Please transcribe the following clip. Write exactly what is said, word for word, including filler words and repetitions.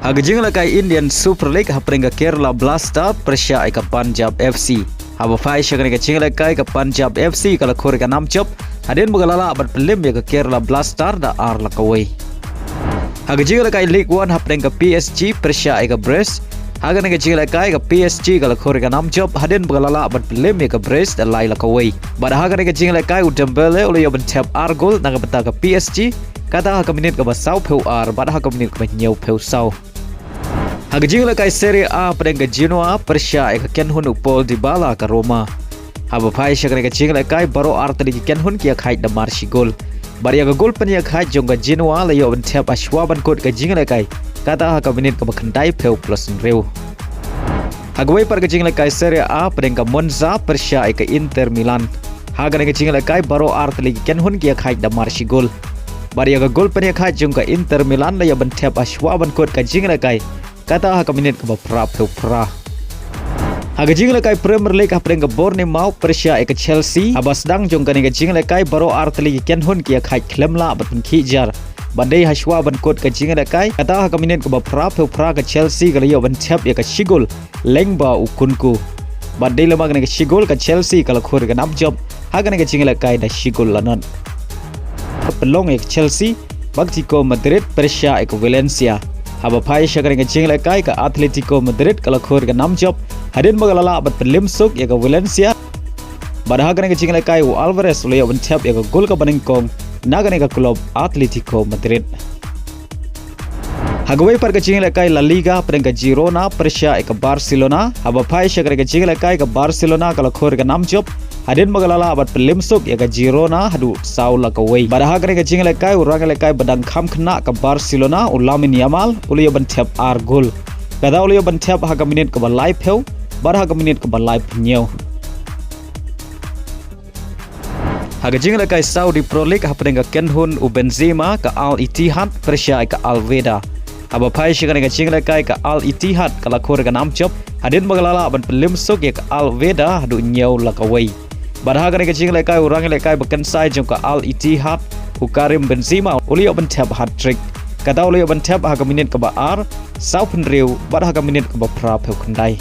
Ha ka jinglehkai Indian Super League hapdeng ka Kerala Blaster pyrshah ïa ka Punjab F C. Haba phai sha kane ka jinglehkai ka Punjab F C ka la khur ïa ka nam jop hadien ba ka la lah ban pynlem ïa ka Kerala Blaster da ar la kawei. Ha ka jinglehkai League One hapdeng ka P S G pyrshah ïa ka Brest. Ha kane ka jinglehkai ka P S G ka la khur ïa ka nam jop hadien ba ka la lah ban pynlem ïa ka Brest da lai la kawei. Bad ha kane ka jinglehkai u Dembele u la ïoh ban thep ar gol na ka bynta ka P S G, kata ha ka minit kaba sawphew ar bad ha ka minit kaba hynñiewphew saw. Ha ka jinglehkai Serie A hapdeng ka Genoa pyrshah ïa ka kynhun u Paul Dybala ka Roma. Haba phai sha kane ka jinglehkai baroh ar tylli ki kynhun ki ïakhaid da mar shi gol. Bad ïa ka gol pynïakhaid jong ka Genoa la ïoh ban thep ha shuwa ban kut ka jinglehkai, kata ha ka minit kaba khyndaiphew plus hynriew. Ha kawei pat ka jinglehkai Serie A hapdeng ka Monza pyrshah ïa ka Inter Milan. Ha kane ka jinglehkai baroh ar tylli ki kynhun ki ïakhaid da mar shi gol. Bad ïa ka gol pynïakhaid jong ka Inter Milan la ïoh ban thep ha shuwa ban kut ka jinglehkai, kata ha ka minit kaba phraphew phra. Ha ka jinglehkai Premier League hapdeng ka Bournemouth pyrshah ïa ka Chelsea, haba sdang jong kane ka jinglehkai baroh ar tylli ki kynhun ki ïakhaid khlem lah ban pynkhih jar. Bad dei ha shuwa ban kut ka jinglehkai, kata ha ka minit kaba phraphew phra ka Chelsea ka la ïoh ban thep ïa ka shi gol lyngba u Nkunku. Bad dei lem bad kane ka shi gol ka Chelsea ka la khur ïa ka nam jop ha kane ka jinglehkai da shi gol la nod. Pynlong ïa ka Chelsea ba ka Atletico Madrid pyrshah ïa ka Valencia. Haba phai sha kane ka jinglehkai ka Atletico Madrid ka la khur ïa ka nam jop hadien ba ka la lah ban pynlem suk ïa ka Valencia. Bad ha kane ka jinglehkai u Alvarez u la ïoh ban thep ïa ka gol kaba nyngkong na kane ka club Atletico Madrid. Ha kawei pat ka jinglehkai La Liga hapdeng ka Girona pyrshah ïa ka Barcelona. Haba phai sha kane ka jinglehkai ka Barcelona ka la khur ïa ka nam jop hadien ba ka la lah ban pynlem suk ïa ka Girona haduh saw la kawei. Bad ha kane ka jinglehkai u rangïalehkai ba dang kham khynnah ka Barcelona u Lamine Yamal u la ïoh ban thep ar gol. Kata u la ïoh ban thep ha ka minit kaba laiphew bad ha ka minit kaba laiphew hynñiew. Ha ka jinglehkai Saudi Pro League hapdeng ka kynhun u Benzema ka Al Ittihad pyrshah ïa ka Al Wehda. Haba phai sha kane ka jinglehkai ka Al Ittihad ka la khur ïa ka nam jop hadien ba ka la lah ban pynlem suk ïa ka Al Wehda haduh hynñiew la kawei. Bad ha kane ka jinglehkai u rangïalehkai ba kynsai jong ka Al Ittihad u Karim Benzema u la ïoh ban thep hat-trick. Kata u la ïoh ban thep ha ka minit kaba ar, sawphew hynriew bad ha ka minit kaba phraphew khyndai.